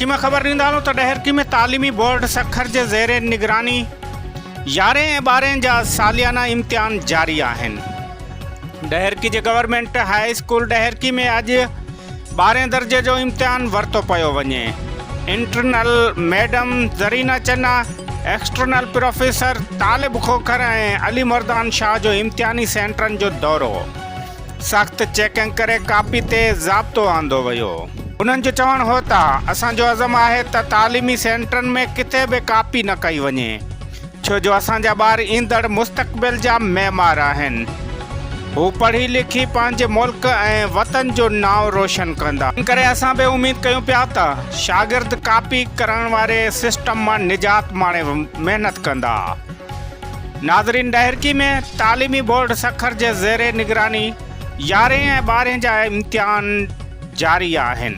ڏهرڪي مان خبر ڏيندا هلون ته ڏهرڪي ۾ تعليمي بورڊ سکر جي زير نگراني يارهين ۽ ٻارهين جا ساليانا امتحان جاري آهن. ڏهرڪي جي گورنمينٽ هاء اسڪول ڏهرڪي ۾ اڄ ٻارهين درجي جو امتحان ورتو پيو وڃي. Internal madam Zarina Channa, external professor Talib Khokhar ۽ Ali Mardan Shah جو امتحاني سينٽرن جو دورو. سخت چيڪنگ ڪري ڪاپي تي ضابطو آندو ويو. انهن جو چوڻ هو ته اسان جو عزم آهي ته تعليمي سينٽرن ۾ ڪٿي به ڪاپي نه ڪئي وڃي ڇو جو اسان جا ٻار ايندڙ مستقبل جا معمار آهن هو پڙهي لکي پنهنجي ملڪ ۽ وطن جو نانء روشن ڪندا. ان ڪري اسان به اميد ڪيون پيا ته شاگرد ڪاپي ڪرڻ واري سسٽم مان نجات ماڻي محنت ڪندا. ناظرين ڏهرڪي ۾ تعليمي بورڊ سکر جي زير نگراني يارهين ۽ ٻارهين جا امتحان جاري آهن.